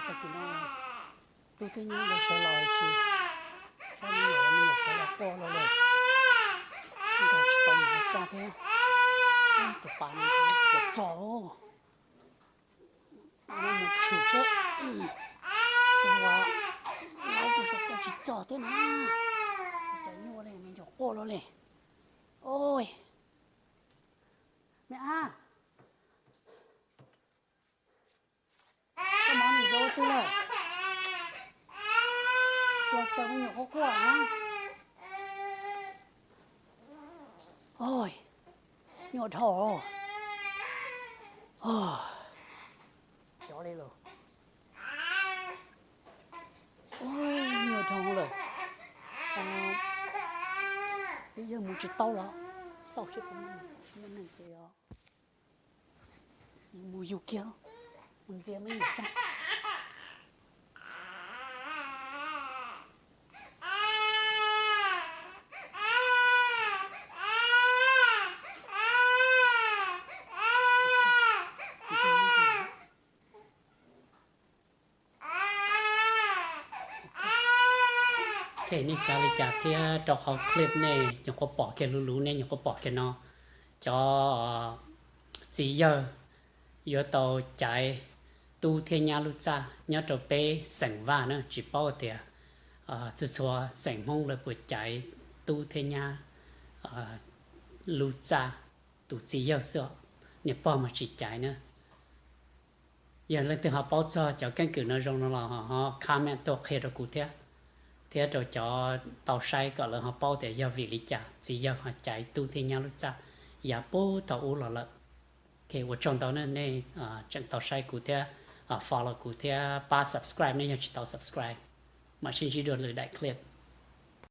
Tag kis no tub thiab nyab nkawd sawv los tsis, saib me nyuam, me nyuam sawv los quaj los lawm, nkag tsis tau mus hauv txaj thiab. Tus pas no puas txog, pas no mus tshwm seb, tus uas lawv tus saum txaj tsis txog thiab na. Cas nyuaj li, me nyuam quaj los li. Oj, me ab, koj mov nim rau twg lawm? Los caw me nyuam quaj quaj na. Oj, nyuaj dhau. Xyov li los, nyuaj dhau lawm. Twb yog mus tsis tau los xauj seb puas muaj neeg ces mus yug kiag, mus ntxias me nyuam tso. Nej xav li cas thiab? Rau qhov clip nej nyuam qhuav pom kiag luv luv, nej nyuam qhuav pom kiag no, cov txiv yawg yuav tau caiv tub thiab nyab lub txaj nyob rau peb xeem Vaj na. Tsis paub tias txhua txhua xeem Hmoob lawv puas caiv tub thiab nyab lub txaj, tus txiv yawg xwb os. Niam pog mas tsis caiv na. Yog leej twg ho paub txog cov keeb kwm no zoo no los ho comment tuaj qhia rau kuv thiab, thiab rau cov tau saib kom lawv ho paub tias yog vim li cas txiv yawg ho caiv tub thiab nyab lub txaj yav puag thaum ub los lawm. Ua tsaug ntau na, nej tseem tau saib kuv thiab, follow kuv thiab pab subscribe nej yog tsis tau subscribe. Mam sib ntsib dua lwm daim clip.